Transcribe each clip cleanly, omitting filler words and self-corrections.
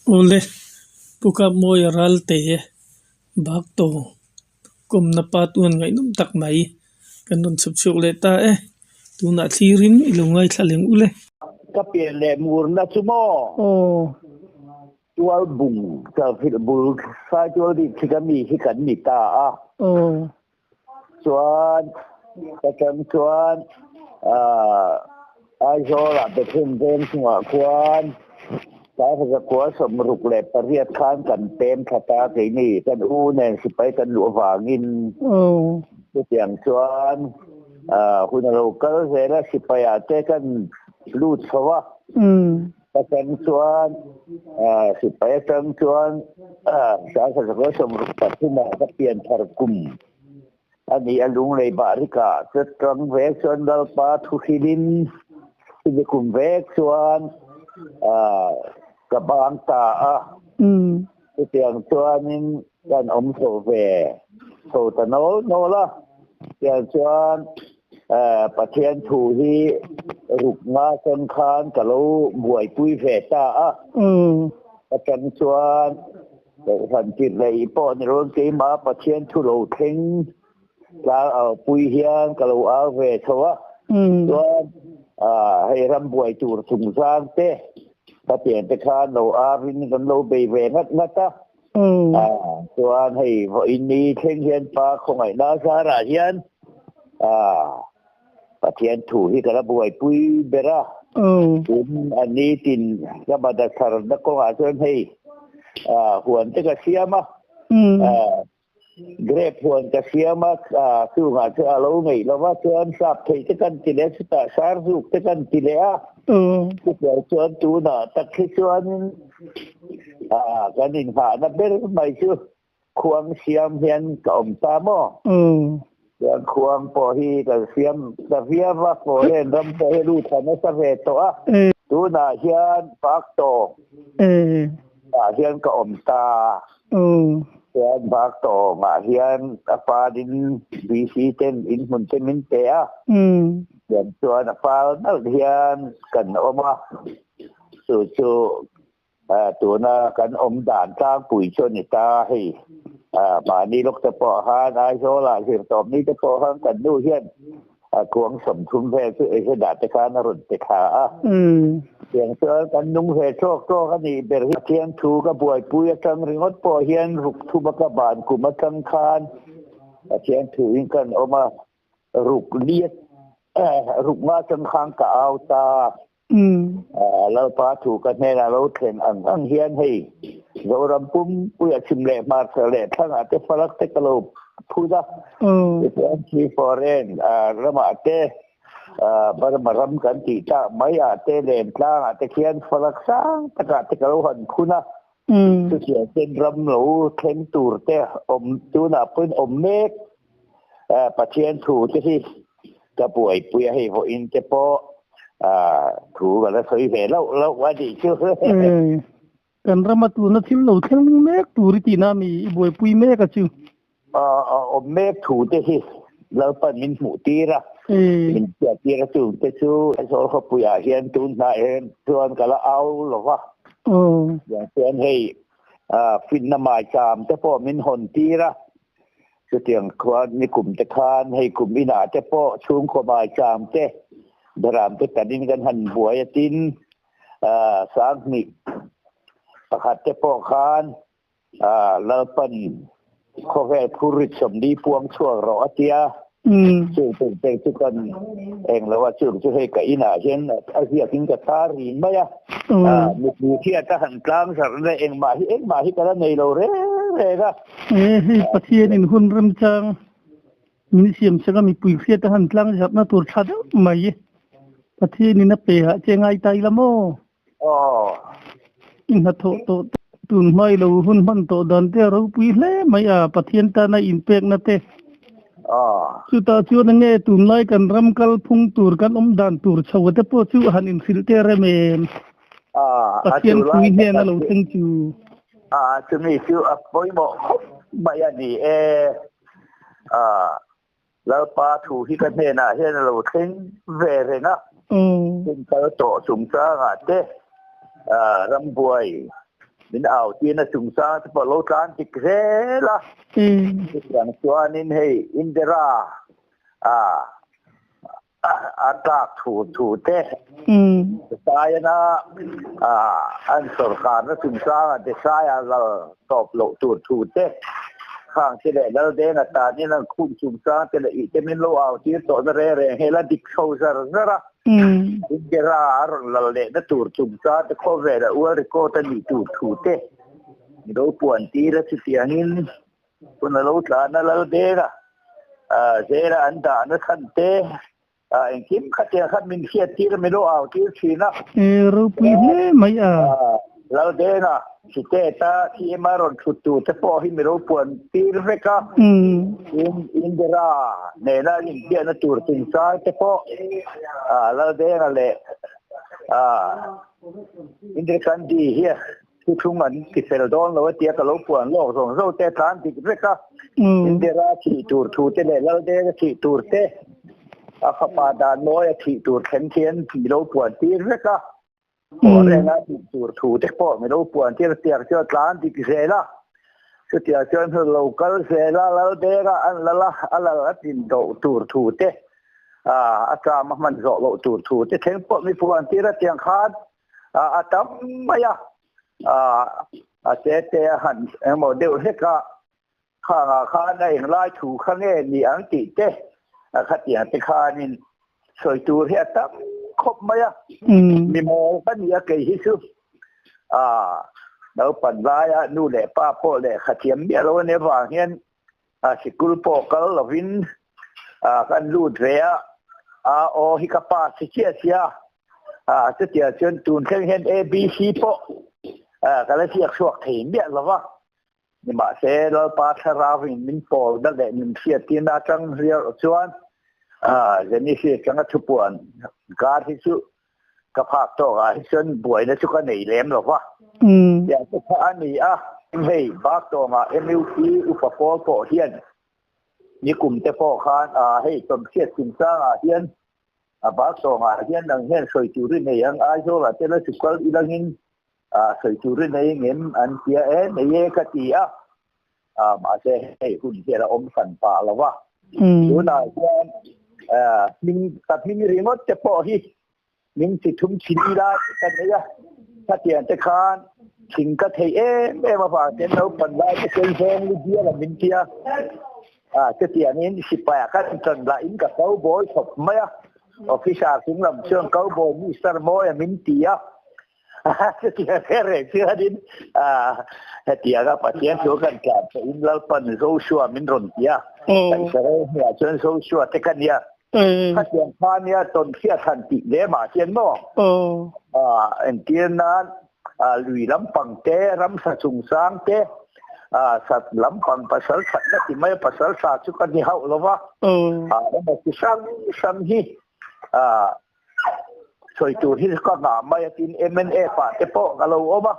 Awle, Pu Kapmawia Ralte bak tawng kawmna pa tuan ngaihnawm tak mai kan rawn chhawp chhuak leh ta e. Tunah thlirin i lo ngaithla leng ule. Ka pian leh murna chu maw? Aw. Tual bung chalhrilh bul Saitual bik khi ka mi hi kan ni ta a. Aw. Chuan ka chang chuan Aizawl-ah Bethlehem veng chungah khuan 1968 khan kan pem thla ta keini kan u nen sipai kan luh avangin chutiang chuan hun a lo kal zel a sipaiah te kan lut chho a. Atang chuan sipai atang chuan 1963 ah ka pian thar kum a ni a lunglei bahrikah chetang vek chuan Lalpa thu hrilhin chumi kum vek chuan ka bang ta a. Chutiang chuanin kan awm chho ve chho ta nawl nawl a. Tiang chuan Pathian thu hi ruk nga atang khan ka lo buaipui ve ta a. Atang chuan kohhran tirh leh pawh ni lo keimah Pathian thu lo thleng tlang au pui hian ka lo au ve tho a. Chuan hei ram buai tur chungchang te ka pian te khan lo au in kan lo bei ve ngat ngat a. Chuan hei vawiin ni thleng hian pa khawngaihna zarah hian Pathian thu hi ka la buaipui ber a. Tun a nitin ka bada tharna kawngah chuan hei huan te ka siam a. Grape huan ka siam a, chungah chuan a lo ngeih lo va, chuan sap theih te kan ti leh a, chutah sar zuk te kan ti leh a. Chutiang chuan tunah tak hi chuanin kan inghahna ber mai chu khuang siam hian ka awm ta maw? Chuan khuang pawh hi kan siam ta viau va, foreign ram pawh hi lut han nasa ve tawh a. Tunah hian Park tawng ah hian ka awm ta. Chuan Park tawng ah hian a pa din VC ten in hmun te min pe a. Chuan chuan a fal nalh hian kan awm a. Chu chu Tuna kan awm dan tlangpui chu a ni ta hei. Mahni lawk te pawh khan Aizawlah zirtawpni te pawh khan kan nu hian kuang 30 vel chu Ezeda te khan a rawn pe thla a. Tiang chuan kan nung ve tawk tawk a nih ber hi. Pathian thu ka buaipui atang ringawt pawh hian ruk thuma ka ban kum atang khan Pathian thuin kan awm a, ruk liat ruk nga atang khan ka au ta. Lalpa thu ka hnenah lo thlen ang ang hian hei Zoram pumpui a chhim leh hmarcha leh thlangah te falak te ka lo phut a. Tichuan khi foreign ramah te Burma ram kan tih tak mai ah te Lentlang ah te khian falak sang takah te ka lo han phun a. Chutiang ten ram lo thleng tur te awm tunah pawhin awm mek Pathian thu te hi ka buaipui a hei vawiin te pawh thu ka la sawi ve loh loh a nih chu. Kan rama tuna thil lo thleng mek tur i tihna mi i buaipui mek a chu. Awm mek thu te hi Lalpan min hmuh tir a, min hriat tir a chung te chu Aizawl khawpuiah hian tun hnai hian chuan ka la au lo va. Chuan hei finna maicham te pawh min hawn tir a. Chutiang khuan nikum te khan hei kum inah te pawh chhungkaw maicham te beram te tanin kan han buai a tin 2001 te pawh khan Lalpan khawvel phurrit 40 puang chhuak rawh a tia. Chung tum te chu kan eng lo a, chung chu hei ka inah hian a ziakin ka tar rin mai a. Mipui khiat a han tlang zarh na engmah hi engmah hi ka la nei lo reng reng a. Hei Pathianin hun remchang min siam sak a, mipui hriat a han tlang zarh na tur tha deuh mai. Pathianin a pe ah che ngai ta ila maw? Aw. I hnathawh tawh te, tun hmai lo hun hman tawh dan te a ropui hle mai a, Pathian tana inpekna te. Aw. Chutah chuan enge tunlai kan ram kal phung tur kan awm dan tur chho te pawh chu han inhrilh te rem em? Aw, a Pathian chu lai pui hnen a takah lo chu thleng chu. Aw, chumi chu a pawimawh khawp mai a ni e. Aw, Lalpa thu hi ka hnenah hian a lo thleng ve reng a, hun kal tawh chungchangah te rambuai Min au tirna chungchang te pawh lo tlan dik zel a. Chutiang chuanin hei Indira a tlak thu thu te Desai-ana an sawrkarna chungchanga Desai-a lal tawp loh tur thu te khang te leh Laldenga tanin an khum chungchang te leh ih te min lo au tir tawhna reng reng hei la dik chho zar zar a. Indira a rawn lal lehna tur chungchang te khawvela ual record a nih tur thu te mi lo puan tir a chutiangin hun a lo tlan a lal deng a, zela an dahna chhan te engkim khatiang khan min hriat tir a mi lo au tir thin a. Ropui hle mai a. Lal deng a, Siteta CM a rawn thut tur te pawh hi mi lo puan tir vek a. Tin, Indira nena inbiakna tur chungchang te pawh Laldenga leh Indira Gandhi hi thuthlung an ti fel dawn lo a tia ka lo puan lawk zawng zawng te a tlan dik vek a. Indira thih tur thu te leh Laldenga thih tur te, a fapa Danmawia thih tur thleng khian mi lo puan tir vek a. Aw renga tih tur thu te pawh mi lo puan tir tiang chuan tlan dik zel a, chutiang chuan hun lo kal zel a, lal denga an lal a, a lal a tlin doh tur thu te, a tlam a hman zawh loh tur thu te thleng pawh mi puan tir a tiang khan a tam mai a, a te te a han engemaw deuh hlek a, Khangah khan a englai thu kha nge ni ang tih te a khatiang te khanin sawi tur hi a tam khawp mai a. Mi mawl ka ni a kei hi chu naupan laia nu leh pa pawh lehkha thiam miah lo a nih avang hian sikul pawh kal lovin kan lut ve a, aw hi ka pass si chiah sia chutiang chuan tun thleng hian ABC pawh ka la ziak chhuak thei miah lo va. Nimahse, Lalpa Thlarauin min pawlna leh min hriattirna atang riau chuan Genesis atanga thupuan kar hi chu ka phak tawkah hi chuan buaina chu ka nei lem lo va. Tiang te kha a ni a, hei Baktawngah MUP upa pawl pawh hian nikum te pawh khan hei Tawmhriat chungchangah hian a Baktawngah hian nang hian sawi tur i nei ang Aizawlah te la chukal ilangin sawi tur i nei ngem an tia e, nei e ka ti a, mahse hei hun hian a awm hran pah lo va. Tunah hian hming ka hming ringawt te pawh hi min chi thum thin ila tih ka nei a, khatiang te khan thing ka theih em em avang ten naupang lai te chuan zawng lu bial a min tia, chutiangin sipai ah khan tan lah in ka cowboy khawp mai a, officer chung lam chuan cowboy Mister Mawia min ti a. Chutiang reng reng chuanin hetianga Pathian thu kan tlan pawhin Lalpan Joshua min rawn ti a, kan Israel hnuah chuan Joshua te ka nia. Khatiang kha nia tawn hriat han tih hle mah hian maw? Entir nan lui lampang te, ramsa chungchang te, sat lampang pasal thatna ti mai a, pasal tha chu ka ni hauh lo va, emaw chi hrang hrang hi Sawi tur hi ka nghah mai a tin MNF ah te pawh ka lo awm a,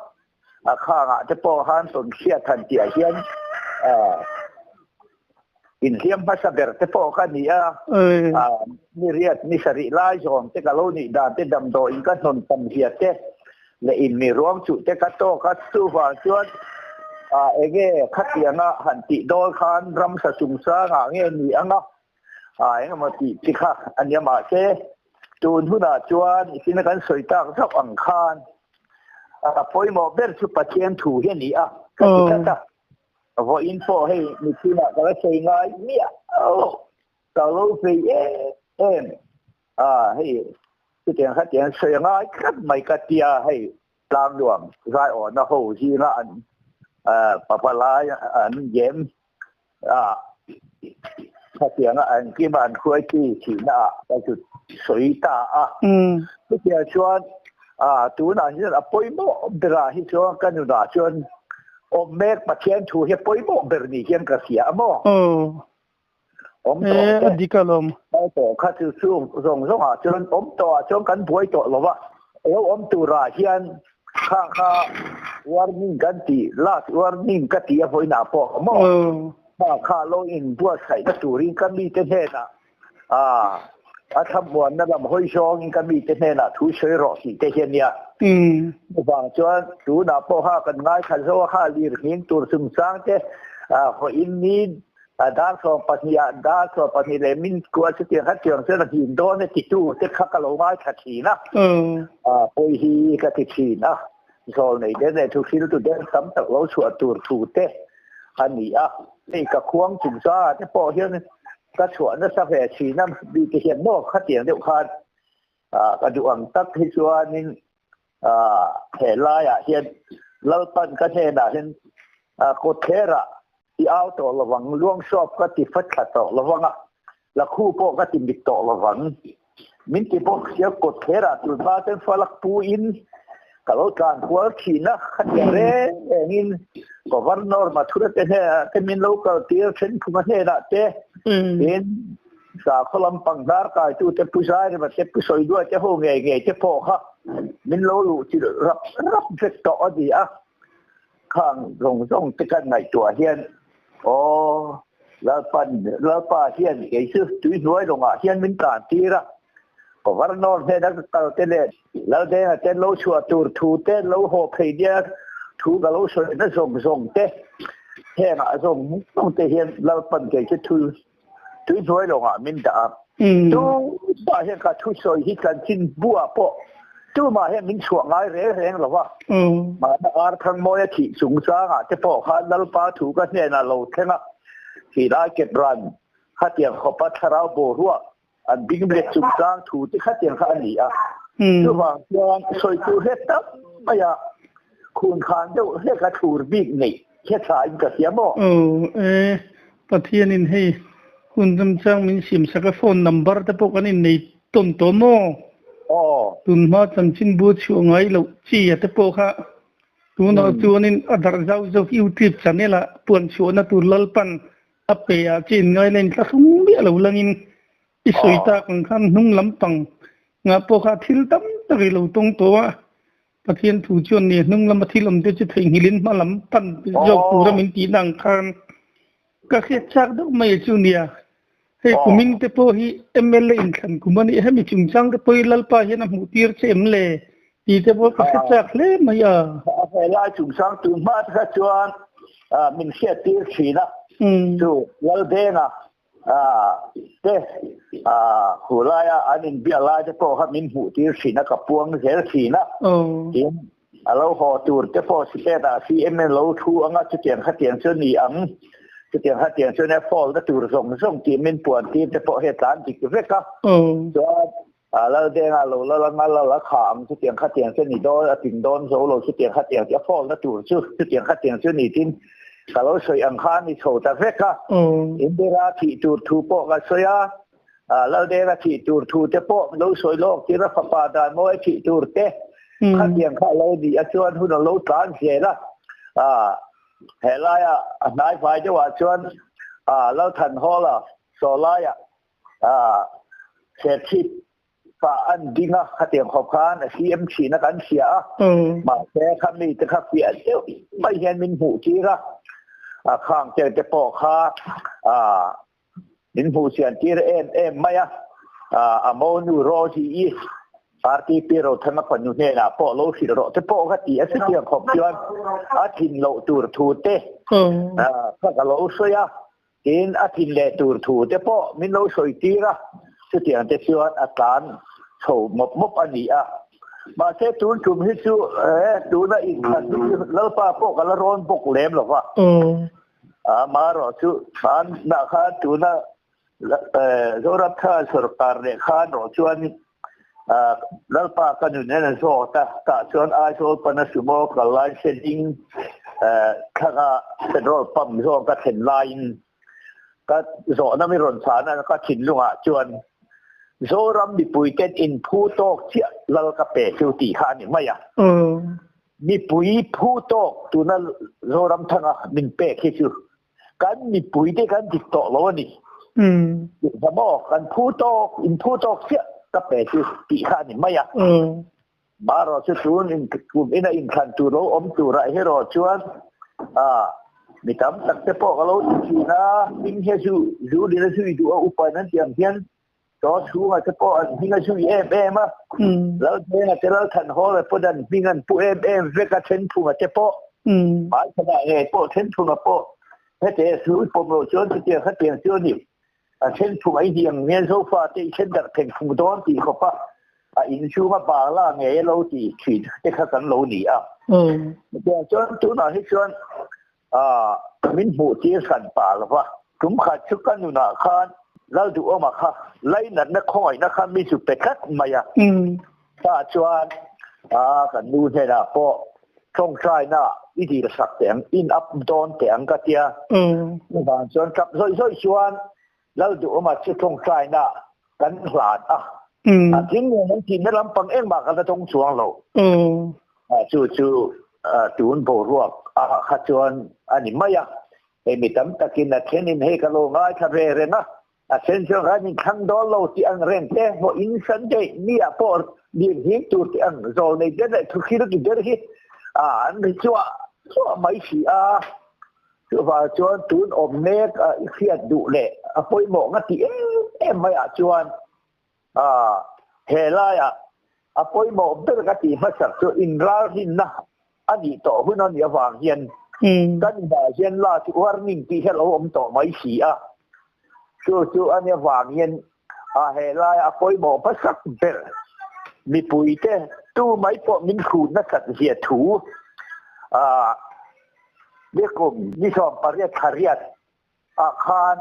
a khangah te pawh khan tawn hriat han tih ah hian inhliam hmasa ber te pawh ka ni a, ni riat ni sarih lai zawm te ka lo nih dan te damdawiin ka hnawn tam zia te leh in mi ruang chuh te ka tawk a, chuvang chuan enge khatianga han tih dawl khan ramsa chungchangah nge ni ang a. A engemaw tih chi kha a nia mahse tun hunah chuan tina kan sawi tak zauh ang khan a pawimawh ber chu Pathian thu hi a ni a ka ti tlat a. Vawiin pawh hei mithinah ka la sawi ngai miah lo, ka lo vei em em a hei chutiang khatiang sawi a ngai tlat mai ka tia hei tlangnuam zaiawhna ho zinga an pavalai an gem a khatianga an kima an hruai chi thihna ah ka zut sawi ta a. Chutiang chuan tunah hian a pawimawh berah hi chuan ka nunah chuan awm mek Pathian thu hi a pawimawh ber ni hian ka hria a maw? Awm tawh te. A dik alawm. Kal tawh kha chu chung zawng zawngah chuan awm tawhah chuan kan buai tawh lo va, lo awm turah hian Kha kha warning kan tih, last warning ka tih a vawiinah pawh maw? Kha kha lo inbuatsaihna turin ka mite hnenah a thlamuanna lam hawi zawngin ka mite hnenah thu sawi rawh tih te hi a nia. Chuvang chuan tunah pawh kha kan ngaithla zo a kha lirnghing tur chungchang te hawiin ni dar 12 ah dar 12 leh min kua chutiang kha tiang chuan a him dawn e titu te kha ka lo ngaithla thin a, pawi hi ka ti thin a, zawlnei den leh thuhriltu den tam tak lo chhuah tur thu te a ni a. Hei ka khuang chungchangah te pawh hian ka chhuah nasa ve thin a, mite hian maw khatiang deuh khan ka duh ang tak hi chuanin he laiah hian Lalpan ka hnenah hian kawtthlerah i au tawh lovang, luangsawp ka ti fat thla tawh lovang a, lakhu pawh ka ti mit tawh lovang. Min ti bawk sia kawtthlerah tun hma chuan falak puin ka lo tlan kual thin a, khatiang reng rengin Governor Mathura te hnenah te min lo kal tir thenkhuma hnenah te tin Sakhaw lampang hnar kaitute Pu Zairema te Pu Sawiduai te ho ngei ngei te pawh kha min lo luh chilh rap rap vek tawh a ni a. Khang zawng zawng te kan ngaihtuah hian aw Lalpan Lalpa hian kei chu tui hnuai lawngah hian min tlan tir a, Governor hnena ka kal te leh Laldenga te lo chhuah tur thu te lo haw phei nia thu ka lo sawina zawng zawng te hengah zawng zawng te hian Lalpan kei chu thu Tui hnuai lawngah min dah a. Tumah hian ka thusawi hi chanchin buah pawh tumah hian min chhuah ngai reng reng lo va. Mahna Arthangmawia thih chungchangah te pawh khan Lalpa thu ka hnenah lo thleng a, Silai kep ran khatiang khawpa thlarau boruak an binglet chungchang thu te khatiang kha a ni a. Chuvang chuan sawi tur hlek tam maia khun khan deuh hlek a thlur bik neih hia tha in ka hria maw? Aw e, Pathianin hei hun remchang min siamsak a phone number te pawh kan innei tawn tawh maw? Aw. Tunhma chanchinbu chhuah ngai loh chi a te pawh kha tunah chuanin a darh zau zawk YouTube channel ah puan chhuahna tur Lalpan a pe ah che inngai la inthlahrung miah lo langin I sawi tak ang khan hnung lampang ngah pawh kha thil tam tak i lo tawng tawh a, Pathian thu chuan ni hnung lama thil awm te chu theihnghilhin hma lam pan zawk tura min tihna ang khan ka hriat chak deuh mai chu nia. Hei kumin te pawh hi mla inthlan kum a nih hemi chungchang te pawh hi Lalpa hian a hmuh tir che em le tih te pawh ka hre chak hle mai a. Helai chungchang tu hma te kha chuan min hriat tir thin a, chu Laldenga te hu laia an inbiak lai te pawh kha min hmuh tir thin a, ka puang zel thin a. Tin, a lo haw tur te pawh state ah CM in lo thu anga chutiang khatiang chu ni ang, chutiang khatiang chu nia fall na tur zawng zawng tih min puan tir te pawh hi a tlan dik vek a. Chuan Laldenga lo la langa la la kha ang chutiang khatiang chu ni dawn a ting dawn zo lo chutiang khatiang chu a fall na tur chu chutiang khatiang chu ni tin ka lo sawi ang kha a ni chho ta vek a. Indira thih tur thu pawh ka sawi a, Laldenga thih tur thu te pawh lo sawi lawk tir a fapa dan mawi thih tur te khatiang kha a lo ni a chuan hun a lo tlan zel a. Helaia a hnai fai deuhah chuan Lalthanhawla Sawlaia Serchhip pah an ding a, khatiang khawp khan a CM thin a kan hria a, mahse kha mite kha fiah deuh mai hian min hmuh tir a, a khang te te pawh kha min hmuh chian tir em em mai a, a monu Rosie-i RTP Rothanga fanu hnenah pawh lo hrilh rawh te pawh ka ti a, chutiang khawp chuan a thin loh tur thu te kha ka lo sawi a. Tin, a thin leh tur thu te pawh min lo sawi tir a, chutiang te chuan a tlan chho mawp mawp a ni a. Mahse, tun tum hi chu tuna inthlan hi chu Lalpa pawh ka la rawn bawk lem lo va. Amaherawh chu hmanah khan tuna Zoramthanga sorkar leh khan rawh chuan Lalpa ka nun en a zawt a, tah chuan Aizawl pana sumo kal lai hre ding thlanga petrol pump zawng ka thlen laiin ka zawhna mi rawn chhan a, ka thinlungah chuan Zoram mipuiten inphu tawk chiah lal ka pe chu tih kha a ni mai a. Mipui phu tawk tuna Zoramthanga min pek hi chu Kan mipuite kan dik tawh lo a ni. Tihna maw? Kan phu tawk, in phu tawk chiah ka pe chu tih kha a ni mai a. Marawh chu tun in kum ina inthlan tur lo awm turah erawh chuan mi tam tak te pawh ka lo ti thin a, hming hian zu zu lin a zui duh a, upain an tih ang hian. Chaw chhunga te pawh an hming a zui em em a, Laldenga te Lalthanhawla pawh an hming an pu em em vek a, Thenphunga te pawh, Hmaichhanah ngei pawh Thenphunga pawh hete hlui pawm loh chuan chutiang khatiang chu a ni. A Thenphunga i hniang nge Zofa te i then darh phengphung dawn tih khawp a, a inchhunga bangla ngei a lo ti thin te kha kan lo ni a. Chutiang chuan tunah hi chuan Min hmuh tir hran pah lo va, tum khat chu ka nunah khan Lalduhawma kha lainatna khawngaihna kha mi chu pe tlat mai a. Tah chuan kan nu hnenah pawh tawngtaina i dil sak teh ang, in up dawn teh ang ka tia. Chuvang chuan tap zawih zawih chuan Lalduhawma chu tawngtaina kan hlan a. A thing nge an tihna lampang engmah ka la tawng chuang lo. Chu chu tun boruak a kha chuan a ni mai a. Hei mi tam takin a thenin hei ka lo ngaithla ve reng a, a then chuan kan inthlang dawn lo tih ang reng te, maw in Sunday ni ah pawh lir him tur tih ang zawl nei der leh thuhil ti der hi an ri chuah chuah mai si a. Chuvang chuan tun awm mek a i hriat duh leh a pawimawh nga ti em em mai ah chuan he laiah a pawimawh ber ka tih hmasak chu inralrinna a nih tawh hun a nih avang hian kan inah hian la chu warning tih hi a lo awm tawh mai si a. Chu chu a nih avang hian he laiah a pawimawh hmasak ber mipuite tu mai pawh min hrut nasat zia thu Nikum ni 18 thla riat ah khan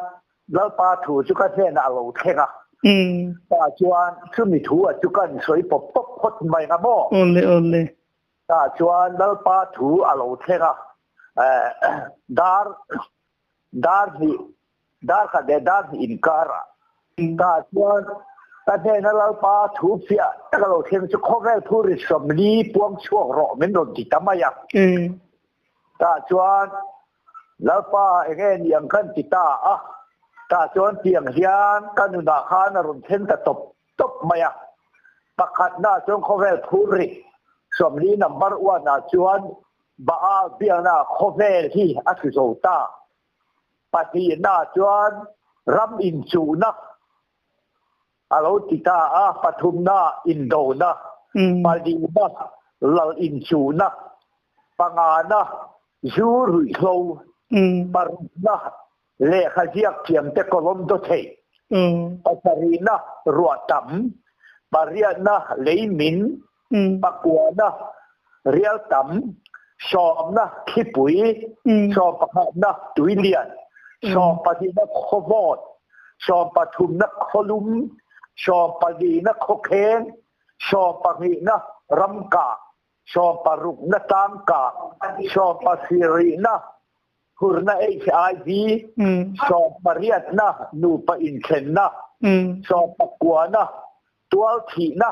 Lalpa thu chu ka hnenah a lo thleng a. Tah chuan chumi thu ah chu kan sawi pawp pawp phawt mai nga maw? Awle awle. Tah chuan Lalpa thu a lo thleng a, dar dar hnih dar khat leh dar hnih inkar ah. Tah chuan ka hnena Lalpa thu fiah tak a lo thleng chu khawvel thu ri 40 puang chhuak rawh min rawn ti ta mai a. Tah chuan Lalpa enge ni ang kan ti ta a, tah chuan tiang hian ka nunah khan a rawn thleng ta tawp tawp mai a. Pakhatna chuan khawvel phurrit 40 number one ah chuan Baal biakna khawvel hi a hru zo ta. Pahnihna chuan ram inchuhna a lo ti ta a, pathumna indona, palina lal inchuhna, pangana zu ruihhlo, parukna lehkha ziak thiamte kawlawm daw theih, pasarihna ruah tam, pariatna leimin, pakuana rial tam, sawmna thlipui, sawmpakhatna tuilian, sawmpahnihna khawvawt, sawmpathumna khawlum, sawmpalina khawkheng, sawmpahnihna ramkah, sawmparukna tlangkah, sawmpasarihna hurna HIV, sawmpariatna nupa inthlenna, sawmpakuana tualthihna,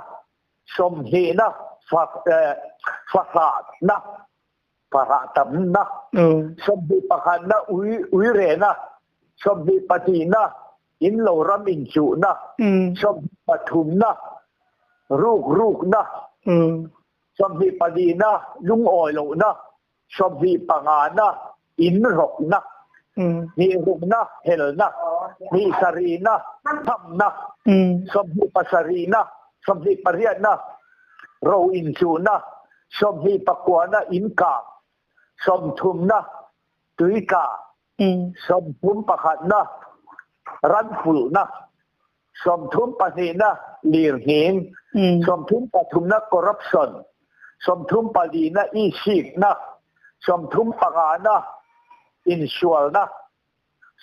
sawmhnihna fahrahna fahrah tamna 21na uirehna 22na in lo ram inchuhna 23na rukrukna 24na lungawi lohna 25na in rawkna hnirukna helna hnih sarihna thamna 27na 28na ro inchuhna 29na in kang 30na tuitla 31na ranvulhna 32na lirnghing 33na corruption 34na isikna 35na insualna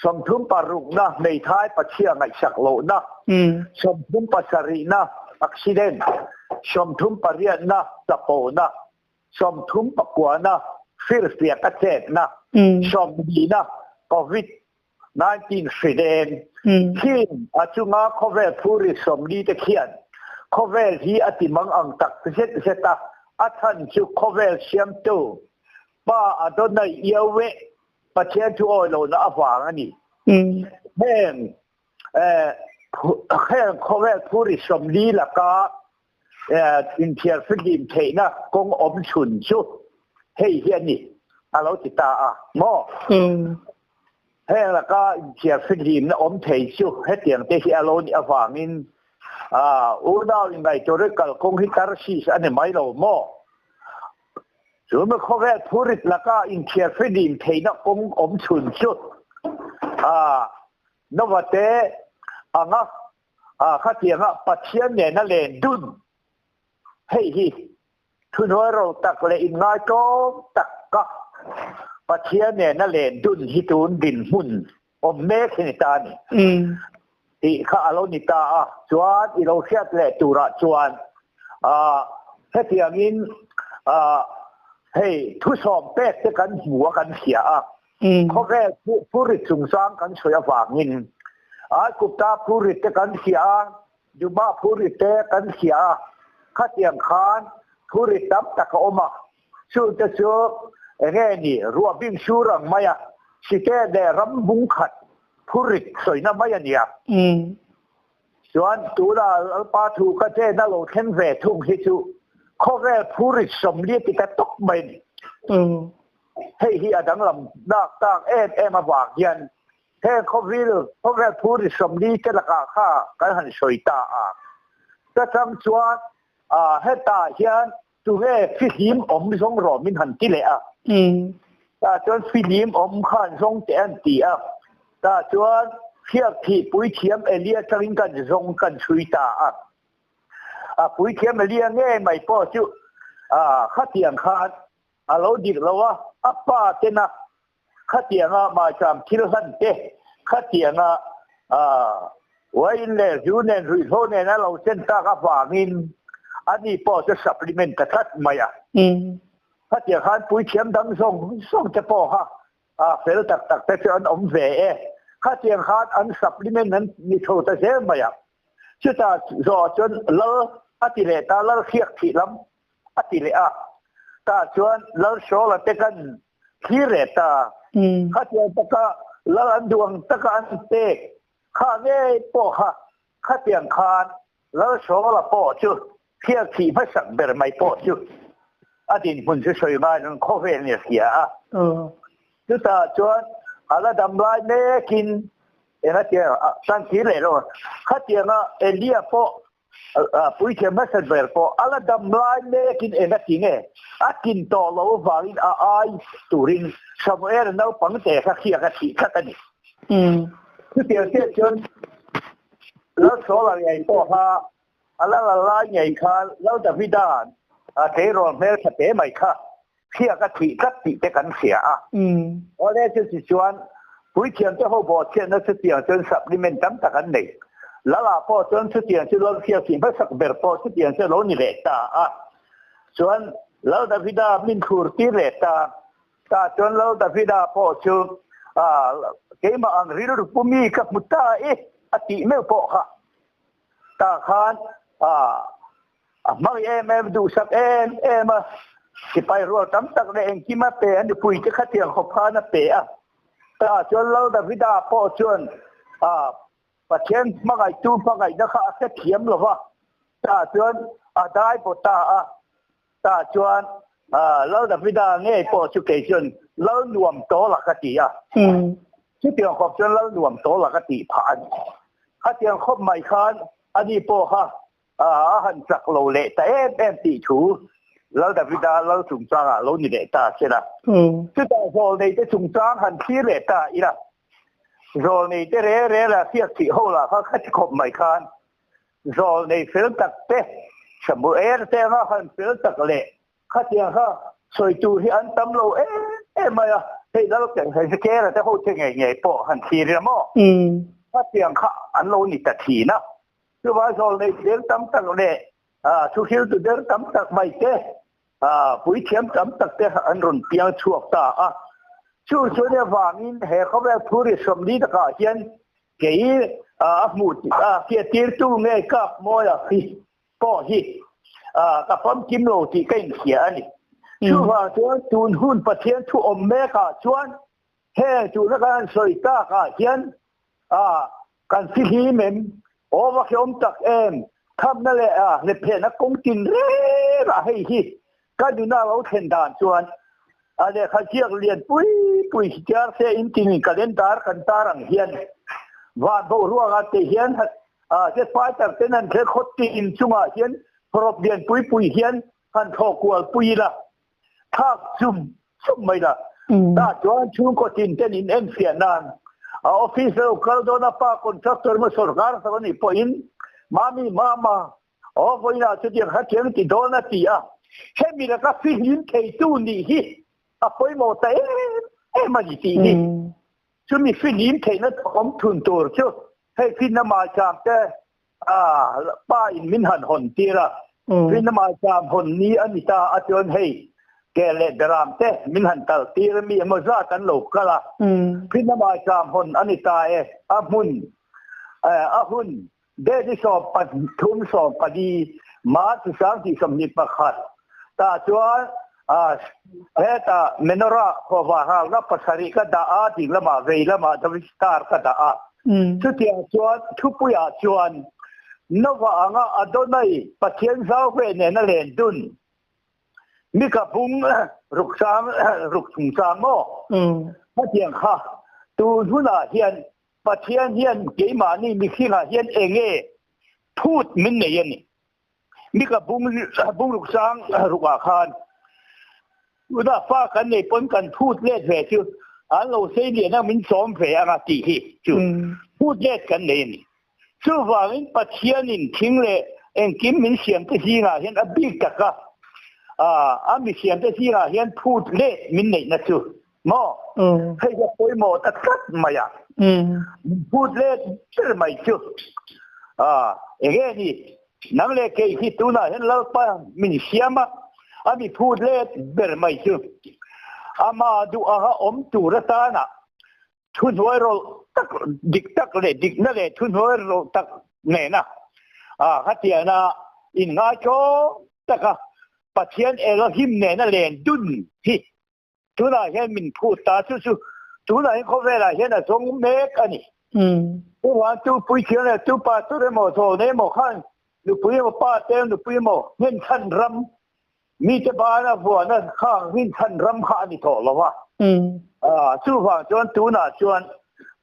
36na hmeithai pachhia ngaihsak lohna 37na accident 38na chapona 39na firfiak a chetna 20na covid 19 hri deng Khin a chunga khawvel phuri 40 te khian khawvel hi a ti mang ang tak zet zet a, a chhan chu khawvel siamtu Pa Adonai Yahweh Pathian thu awi lohna avang a ni. Heng heng khawvel phuri 40 laka inthiar fihlim theihna kawng awm chhun chu hei hi a ni a lo ti ta a maw? Heng laka inthiarfihlimna awm thei chu hetiang te hi a lo nih avangin unau inngaihtuah kalkawng hi Tarsis a ni mai lo maw? Chu mi khawvel phurit laka inthiarfihlim theihna kawng awm chhun chu Nova te anga khatianga Pathian nena len dun hei hi Thuhnuai ro tak leh inngaitlawm tak ka Pathian nena len dun hi tun dinhmun awm mek hi ni ta a ni tih kha a lo ni ta a. Chuan i lo hriat leh turah chuan hetiangin hei thusawm pek te kan hmu a kan hria a, khawvel phurit chungchang kan sawi avangin Aikupta phurit te kan hria a, Juma phurit te kan hria a, khatiang khan phurit tam tak a awm a, chungte chu enge ni ruah bing sur ang mai a, site leh ram bung khat phurit sawina mai a nia. Chuan tuna Lalpa thu ka chena lo thleng ve thung hi chu khawvel phurit 40 ti ta tawp mai a ni. Hei hi a danglam nak tak em em avang hian Heng khawvil, khawvel phur i 40 te lakah kha kan han sawi ta a. Ka chang chuan hetah hian tunge fihlim awm zawng rawh min han ti leh a. Tah chuan fihlim awm khan zawng teh an ti a. Tah chuan hriak thih puithiam Elia tangin kan zawng kan chhui ta a. A puithiam Elia ngei mai pawh chu khatiang khan a lo dik lo a, a pa tena Khatianga maicham thil hlan te, khatianga uain leh zu nen ruihhlo nen a lo chen tak avangin ani pawh chu supplement ta tlat mai a. Khatiang khan puithiam dang zawng zawng te pawh kha fel tak tak te chu an awm ve e. Khatiang khan an supplement an ni tho ta zel mai a. Chutah zawh chuan lal a ti leh ta, lal hriak thih lam a ti leh a. Tah chuan lal Saul-a te kan thlir leh ta. Khatiang taka lal an duh ang taka an pek kha ngei pawh kha khatiang khan lal Saul-a pawh chu hriat thih hmasak ber mai pawh chu a dinhmun chu sawi ngaiin khawvel ni a hria a. Chutah chuan a la dam lai mekin engatiang tan thlir leh lo khatianga Elia pawh Puithiam hmasa ber pawh a la dam lai mekin eng a ti nge? A kin tawh loh avangin a ai turin Samuel naupang te kha khiak a thih tlat a ni. Chutiang chiah chuan Lalsawla ngei pawh kha a la la lai ngei khan Lal Davida'n a tleirawl hmeltha te mai kha Khiak a thih tlat tih te kan hria a. Awle chuti chuan puithiam te ho bawhchhiatna chutiang chuan supplement tam tak an nei. Lala pawh chuan chutiang chu Lal Khiak thih hmasak ber pawh chutiang chu a lo ni leh ta a. Chuan Lal Davida min thlur tir leh ta. Tah chuan Lal Davida pawh chu keimah ang rilru pu mi ka hmu ta e a tih meuh pawh kha. Tah khan A hmang em em, duhsak em em a, sipai rual tam tak leh engkim a pe a, nupui te khatiang khawp khan a pe a. Tah chuan Lal Davida pawh chuan Pathian hmangaihtu hmangaihna kha a hrethiam lo va, tah chuan a dai baw ta a. Tah chuan Lal Davida ngei pawh chu kei chuan Lal nuam tawla ka ti a. Chutiang khawp chuan Lal nuam tawla ka tih phah a ni. Khatiang khawp mai khan ani pawh kha A han chak lo leh ta em em tih thu Lal Davida lal chungchangah lo ni leh ta se la. Chutah zawlneite chungchang han thlir leh ta ila, zawlneite rel rel a hriat thih ho lah kha kha ti khawp mai khan zawlnei fel tak te, Samuel te anga han fel tak leh Khatiang kha sawi tur hi an tam lo em em mai a, hei lal Hezekiela te ho che ngei ngei pawh han thlir ila maw? Khatiang kha an lo ni ta thin a, chuvang zawl nei der tam tak leh thuhriltu der tam tak mai te, puithiam tam tak te an rawn piang chhuak ta a. Chu chuan avangin he khawvel phuri 40 takah hian kei a hmuh fiahtirtu ngei kap mawia hi pawh hi ka famkim lo tih ka inhria a ni. Chuvang chuan tun hun Pathian thu awm mekah chuan heng tuna kan han sawi takah hian kan fihlim em, aw va hrehawm tak em, thamna leh hlep phelhna kawng tin rengah hei hi ka nuna lo thlen dan chuan. A lehkha ziak lian pui pui hi tiar se in tinin calendar kan tar ang hian van boruakah te hian jet fighter ten an thel khawt tin chungah hian hawrawp lian pui pui hian han thlawh kual pui ila thlak chum chum mai la. Tah chuan chhungkaw tin ten in enfiah nan a office lo kal dawn a pa contractor emaw sorkar sak anih pawhin mami mama Aw vawiinah chutiang kha chiang ti dawn a ti a, hemi laka fihlim theitu nih hi a pawimawh ta em em a ni tih hi. Chumi fihlim theihna awm thun tur chu hei finna maicham te pa in min han hawn tir a, finna maicham hawn ni a ni ta a chuan hei ke leh beram te min han kal tir a mi emaw zat an lo kal a, finna maicham hawn a ni ta e, a hmun a hun Date 13 14 March 2021 tah chuan hetah menorah khuava halna pasarih ka dah a, ding lamah vei lamah David star ka dah a. Chutiang chuan thupuiah chuan Nova anga Adonai Pathian zau ve nena len dun Mika bung ruk sang ruk chungchang maw? Hetiang kha tun hunah hian Pathian hian keimahni mihringah hian eng nge phut min nei a ni? Mika bung bung ruk sang rukah khan tunah fa kan nei pawn kan phut let ve chu an lo sei lian a min chawm ve anga tih hi chu phut let kan nei a ni. Chuvangin Pathianin thing leh engkim min siamte zingah hian a bik taka a mi siamte zingah hian phut let min neihna chu Maw? Hei hi a pawimawh ta tlat mai a. Phut let ber mai chu. Enge ni, nang leh kei hi tunah hian Lalpa min siam a, a mi phut let ber mai chu. Ama duh anga awm tur atana thuhnuai rawlh tak, dik tak leh dikna leh thuhnuai rawlh tak nena khatiana inngaitawm taka Pathian Elohim nena len dun hi Tunah hian min phut ta chu chu tunah hian khawvelah hian a zawng mek a ni. Chuvang tu puithiam leh tu pastor emaw zawn emaw khan nupui emaw pa te nupui emaw nghenchhan ram mite bana vuana kha nghenchhan ram kha a ni tawh lo va. Chuvang chuan tunah chuan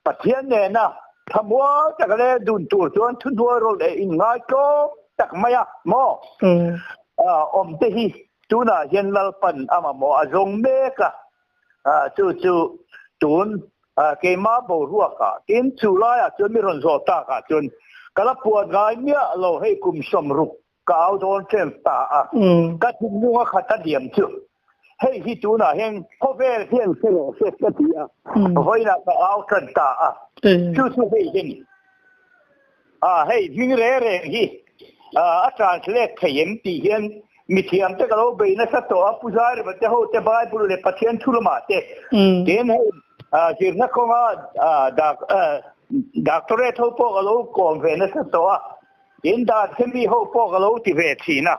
Pathian nena thlamual tak leh dun tur chuan thuhnuai rawlh leh inngai tlawm tak mai a maw awm te hi Tunah hian Lalpan a mamawh a zawng mek a, chu chu tun keimah boruakah tin chu laiah chuan mi rawn zawh takah chuan ka la puan ngai miah lo hei kum 60 ka au dawn ṭem ta a, ka thinlung a khat a diam chu hei hi tunah hian khawvel hian hre rawh se ka ti a, vawiinah ka au ṭan ta a, chu chu hei hi a ni. Hei hming reng reng hi a translate thei em tih hian mithiam te ka lo bei nasa tawh a, Pu Zaireva te ho te Bible leh Pathian thu lamah te tin hei zirna kawnga doctorate ho pawh ka lo kawm ve nasa tawh a, tin dan hemi ho pawh ka lo ti ve thin a,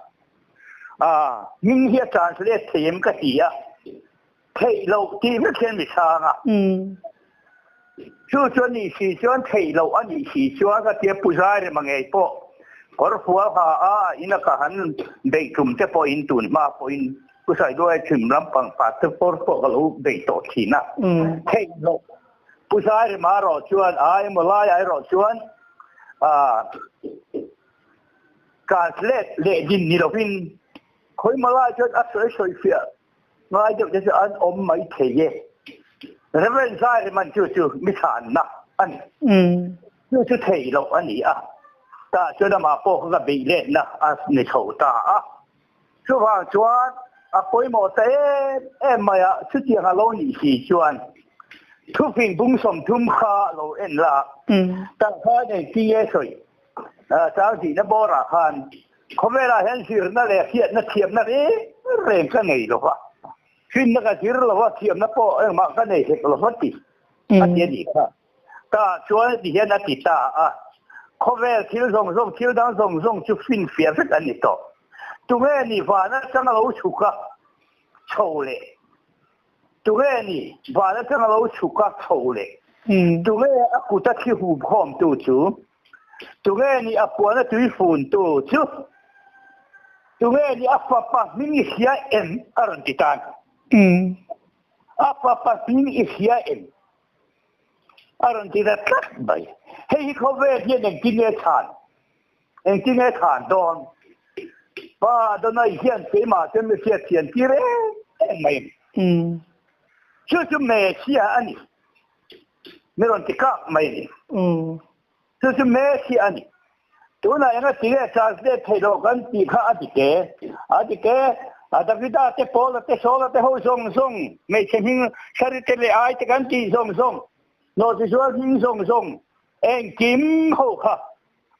hming hi a translate thei em ka ti a. Theih loh tih vek hian mi chhang a. Chu chu a nih si chuan theih loh a nih si chuan ka tia Pu Zairema ngei pawh kawr fual ha a a ina ka han beih tum te pawhin tun hma pawhin Pu Saiduai chhim lampang pastor pawh ka lo beih tawh thin a. Theih loh Pu Zairema erawh chuan a emaw laiah erawh chuan translate leh din ni lovin khawimaw lai chuan a sawi sawi fiah Ngai deuh te chu an awm mai thei e. Reverend Zaireman chu chu mi chhanna a ni. Chu chu thei loh a ni a. Tah chuan amah pawh kha ka beih letna a ni chho ta a. Chuvang chuan a pawimawh ta em em mai a, chutiang a lo nih si chuan thufing bung 30 kha lo en la. Tah khan engti nge sawi chang tihna bawrah khan Khawvelah hian zirna leh hriatna thiamna reng reng ka nei lo va, hrinna ka zir lo va, thiamna pawh engmah ka nei hek lo va ti a ti a nih kha. Tah chuan ti hian a ti ta a, khawvel thil zawng zawng, thil dang zawng zawng chu finfiah vek a ni tawh. Tunge ni van atanga lo chhuk a chho leh? Tunge ni van atanga lo chhuk a chho leh? Tunge a kuta thli hup khawmtu chu? Tunge ni a puana tui funtu chu? Tunge ni a fapa hming i hria em? a rawn ti tan. A fapa hming i hria em? A rawn ti ta tlat mai. Hei hi khawvel hian engtin nge chhan? Engtin nge chhan dawn? Pa Adonai hian keimah chuan mi hriat thian tir em em mai a ni. Chu chu Messiah a ni. Mi rawn ti kak mai a ni. Chu chu Messiah a ni. Tunah enga ti nge translate theih loh kan tih kha a dik e. A dik e. A Davida te, Paula te, Saula te ho zawng zawng, hmeichhe hming Sari te leh Ai te kan tih zawng zawng, Nawhchizual hming zawng zawng, engkim ho kha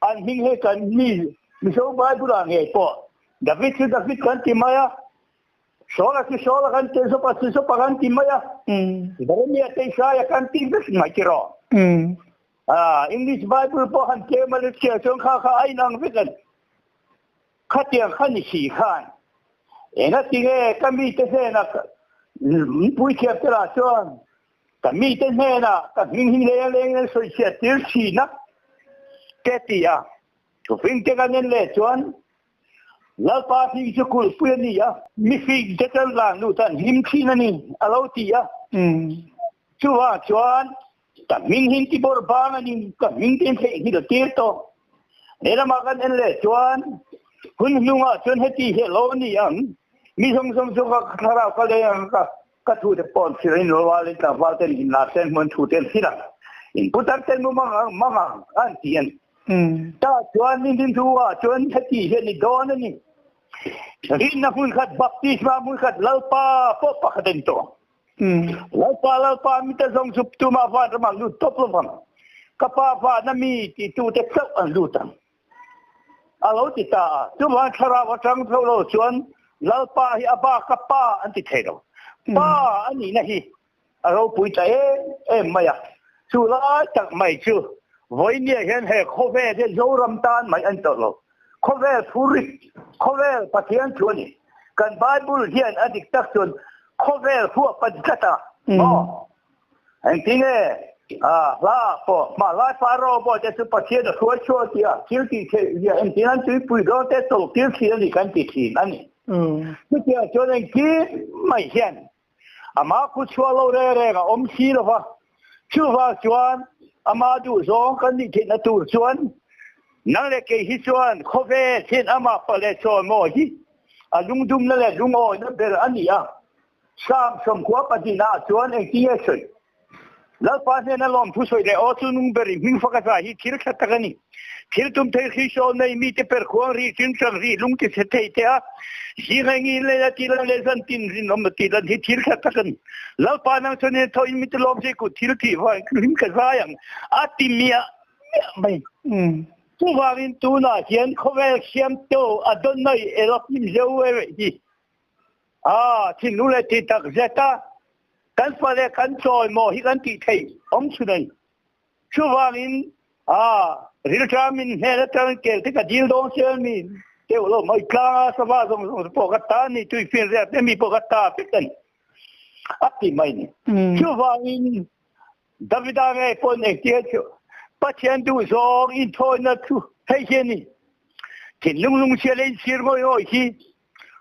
an hming hi kan mi Mizo Bible ah ngei pawh David chu David kan ti mai a, Saula chu Saula kan ti, Zopa chu Zopa kan ti mai a, Jeremia te Isaia kan ti vek mai tiraw. Ah, English Bible pawh han tlem a let chhiar chuan kha kha a inang vek a ni. Khatiang kha ni si khan engatinge ka mite hnenah puithiam te lah chuan ka mite hnenah ka hming hi leng lengin an sawi chhiat tir thin a te ti a. Thufing te kan en leh chuan Lalpa hming chu kulhpui a ni a, mifing te chuan van lut an hlim thin a ni a lo ti a. Chuvang chuan Ka hming hi ti bawr bang a ni, ka hming te in theih hi la tir tawh. He lamah kan en leh chuan hun hnungah chuan heti hi a lo ni ang, mi zawng zawng chu ka thlarau ka leng ang ka ka thu te pawh an thlir in rual in tlangval ten in lar ten hmun thu te an thlir ang, in putar ten mu mang ang mang ang an ti a ni. Tah chuan ni hnu ah chuan heti hi a ni dawn a ni. Rinna hmun khat baptisma hmun khat Lalpa pawh pakhat a ni tawh ang. Lalpa, Lalpa, mite zawng chu tumah van ramah lut tawp lo vang. Ka Pa vana mi titute chauh an lut ang. A lo ti ta a. Chuvang thlarau atang tho lo chuan Lalpa hi a ba ka Pa an ti thei lo. Pa a nihna hi a ropui ta em em mai a. Chu lai tak mai chu vawinia hian he khawvel hi Zoram tan mai a ni tawh lo. Khawvel phurik, khawvel Pathian thu a ni. Kan Bible hian a dik tak chuan khawvel huap a ni tlat a, maw? Engtinge hla ah pawh hmalai Pharaoh pawh te chu Pathian a hruai chhuak tih a thil tih theih zia engtin an tuipui dawn te chawlhtir thin a ni kan ti thin a ni. Chutiang chuan engkim mai hian Amah khu chhuah lo reng reng a awm si lo va, chuvang chuan amah duhzawng kan nih theihna tur chuan nang leh kei hi chuan khawvel hian amah pa leh chawimawi hi a lungdumna leh lungawina ber a ni a. Psalm 42 ah chuan engtin nge sawi? Lalpa hnena lawmthu sawi leh aw chu nung berin hming fak a zai hi thil tha tak a ni. Thil tum thei hrisawn nei mite per khuang ri chingchang ri lung ti chhe thei te a zing engin leh a ti lan leh zan tin rinawm a ti lan hi thil tha tak a ni. Lalpa nang chuan in tho in mite lawm zui kut thil thih vang hlim ka zai ang a ti miah miah mai. Chuvangin tunah hian khawvel siamtu Adonai Elohim Jehovah hi A thinlung leh ti tak zet a, kan fale kan chawimaw hi kan tih theih awm chhun a ni. Chuvangin a rilṭamin hnen atangin kel te ka dil dawn sia mi deuh lo mai tlang a, sava zawng zawng te pawh ka ta a ni, tuifian riak te mi pawh ka ta vek a ni a ti mai a ni. Chuvangin Davida ngei pawn engtia chu Pathian duhzawng inthawina thu hei hi a ni, Thinlung lungchhia leh inchhir ngawih ngawih hi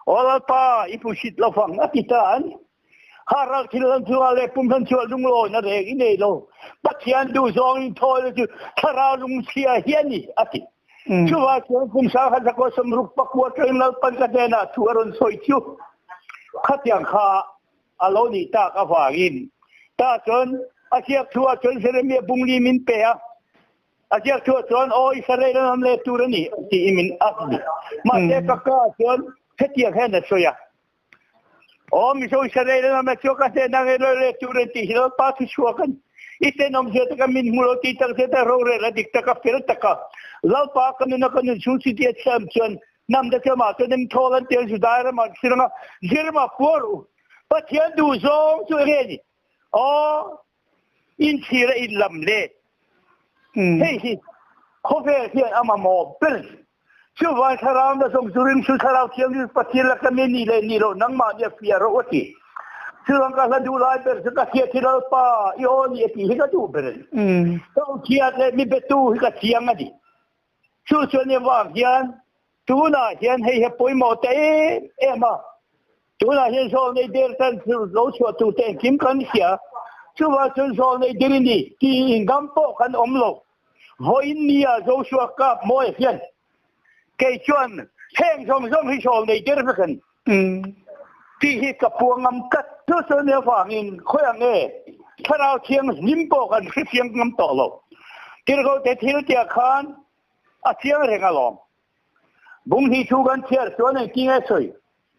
Aw Lalpa, i hmuhsit lo vang a ti ta an. Ha ral thil an chungah leh pum hlan chungah lunglawi na reng i nei lo. Pathian duhzawng in thawi chu thlarau lungchhia hi a ni a ti. Chuvang chuan kum 1969 atangin Lalpan ka hnenah thu a rawn sawi chu khatiang kha a lo nih tak avangin tah chuan a ziak thu ah chuan Jeremiah bungli min pe a. A ziak thuah chuan, Aw Israel an awm leh tur a ni, tiin min a ni. Mahse ka ka ah chuan hetiang hian a sawi a, Aw Mizo Israel an awm leh chuan ka hnenah nge lawi leh tur an tih hi Lalpa thu chhuak a ni. I tenawm zia taka min hmu lo tih tak zet a rorel a dik taka fel taka Lalpa ka nuna ka nun chhung chuti a chhiam chuan hnam te chu amah chuan em thawl an ti a, Judai ramah thil anga zirma puar u. Pathian duh zawng chu enge ni? Aw Inchhir a inlam let. Hei hi khawvel hian a mamawh ber. Chuvang thlarau na zawng chu ringtu thlarau thianghlim Pathian laka mi nih leh nih loh nangmah nia fiah rawh a ti. Chuvang ka hla duh lai ber chu ka hriat hi Lalpa i aw ni a tih hi ka duh ber a ni. Ka uthiat leh mi betu hi ka chiang a ni. Chu chuan i vang hian tunah hian hei hi a pawimawh ta em em a. Tunah hian zawlnei der tan chu lo chhuah tur te engkim kan hria. Chuvang chuan zawlnei der i ni tih ingam pawh kan awm lo. Vawiin nia Joshua kap mawi hian kei chuan heng zawng zawng hi zawlnei der vek an tih hi ka puang ngam tlat. Chu chu nia vangin khawiah nge Thlarau Thianghlim pawh kan hrethiam ngam tawh lo. Tirhkohte thil tia khan a chiang reng alawm. Bung hi thu kan chhiar chuan engtin nge sawi?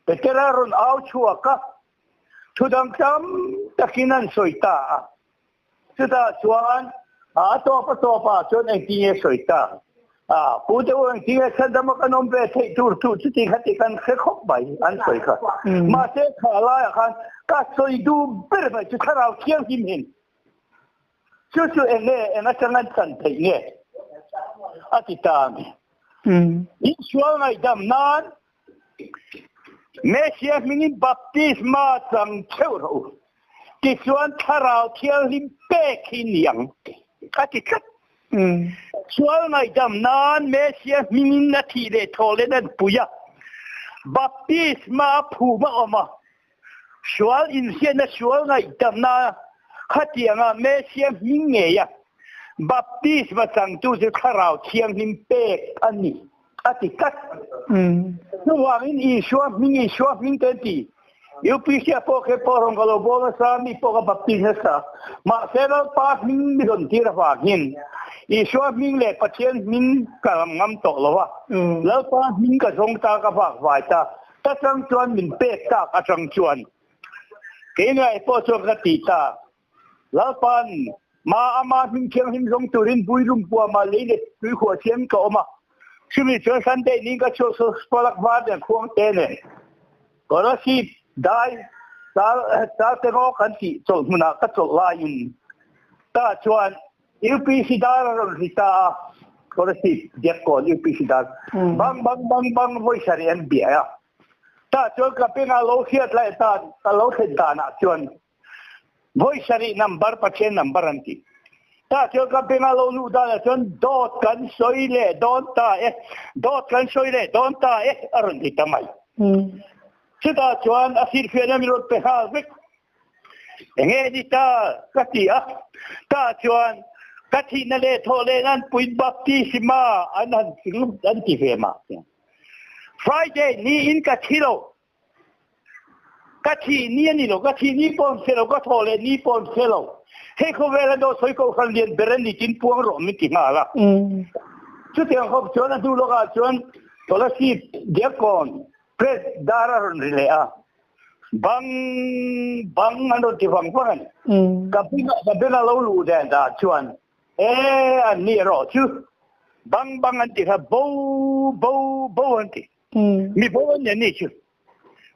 Petera rawn au chhuak a, thu dang tam takin an sawi ta a. Chutah chuan a tawp a tawpah chuan engtin nge sawi ta? A, Pu te u engtin nge chhandama kan awm ve theih tur chu chuti kha ti kan hre khawp mai an sawi kha. Mahse kha laiah khan ka sawi duh ber mai chu Thlarau Thianghlim hin Chu chu eng nge, eng atang an chan theih nge? A ti ta a ni. Insual ngaihdam nan Messia hmingin baptisma chang theuh rawh u, tichuan Thlarau Thianghlim pek hi ni ang, a ti tlat. Sual ngaihdam nan Messia hmingin a thih leh thaw len an pui a, baptisma a phum a awm a, Sual inhriatna sual ngaihdamna khatianga Messia hming ngeia baptisma changtu chu Thlarau Thianghlim pek a ni, a ti tlat. Chuvangin Isua hming, Isua hming te an ti. UPC ah pawh khe pawh rawn ka lo bawl nasa, mi pawh ka baptis nasa. Mahse Lalpa hming mi rawn tir avangin Isua hming leh Pathian hming ka lam ngam tawh lo a. Lalpa hming ka zawng ta, ka vakvai ta. Ta chang chuan min pek tak atang chuan kei ngai pawh chuan ka ti ta. Lalpan ma ama hming thianghlim zawng turin Builum puama lei leh tuikhuah thiam ka awm a. Chumi chuan Sunday ni ka chhuak chu Spalak var nen khuang te nen Kolasib dai chal te ngaw kan tih chawlh hmunah ka chawlh laiin ta chuan UPC dar a rawn ri ta a, Scholarship Diakkawn UPC dar bang bang bang bang vawi sarih an bia a. Tah chuan ka bengah lo hriat lai tan ka lo thlen danah chuan vawi sarih number Pathian number an ti. Tah chuan ka bengah lo luh danah chuan dawt kan sawi leh dawn ta e, dawt kan sawi leh dawn ta e a rawn ti ta mai. Chutah chuan a hrilhfiahna min rawn pe nghal vek. Enge ni ta? ka ti a. Tah chuan ka thihna leh thawh leh nan puin baptisma an han an ti ve mah chiang. Friday ni in ka thi lo. Ka thih ni a ni lo. Ka thih ni pawh an hre lo. Ka thawh leh ni pawh an hre lo. Hei khawvela dawt sawi kohhran lian ber a ni tin puang rawh min ti nghal a. Chutiang khawp chuan a hnu lawkah chuan Scholarship Diakkawn Press dar a rawn ri leh a. Bang bang an rawn ti vang vang a ni. Ka ka beng a lo luh dan dah chuan e an ni erawh chu bang bang an ti kha bo bo bo an ti. Mi bo an ni an ni chu.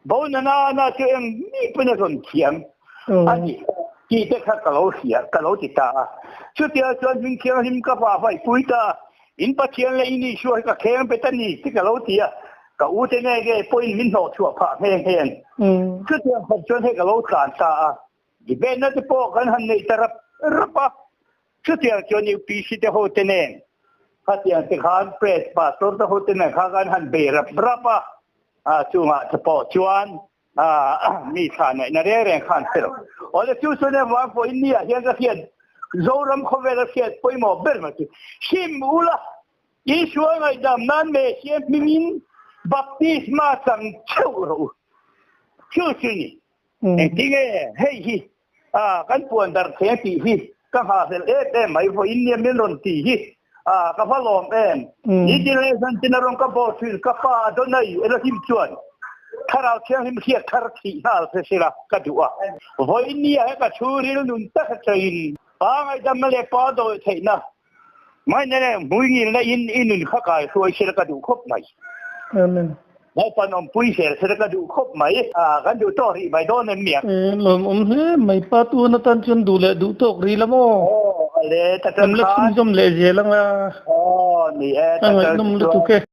Bo na na na chu eng mi pawn a rawn thiam a ni tih te kha ka lo hria ka lo ti ta a. Chutia chuan hming thianghlim ka va vaihpui ta a. In Pathian leh in Isua hi ka kheng bet a ni ti ka lo ti a, ka u te nge nge pawhin min hnawh chhuah phah nghe nghe a ni. Chutiang khat chuan hei ka lo tlan ta a, debate-na te pawh kan han nei ta rap rap a, chutiang chuan UPC te ho te nen khatiang te khan Press Pastor te ho te nen kha kan han bei rap rap a, chungah te pawh chuan mi thla ngaihna reng reng khan hre lo. Awle chu chuan engvang pawh in ni ah hian ka hriat Zoram khawvela hriat pawimawh ber mai chu hrim ula Isua ngaihdam nan Messiah hmingin baptisma chang theuh rawh u. Chu chu ni. Engtinge hei hi kan puan darh thei a tih hi ka nghahhlelh em em mai vawiin nia min rawn ti hi ka va lawm em. Nitin leh zantin a rawn ka bawh thin ka pa Adonai Elohim chuan Thlarau Thianghlim hriat thar thih nghal se sela ka duh a. Vawiin nia he ka thu ril nun tak atangin pa ngaihdamna leh pa dawih theihna Mai nene hmui ngilna in i nun kha kai hruai sela ka duh khawp mai. Amen. Lalpan awmpui zel sela ka duh khawp mai. Kan duh tawk rih mai dawn em miang? E lawm awm hle mai pa tun atan chuan duh leh duh tawk rih la maw? Aw ale ta Kan la chhunzawm leh zel anga. Aw ni e ta ngaihnawm lutuk e.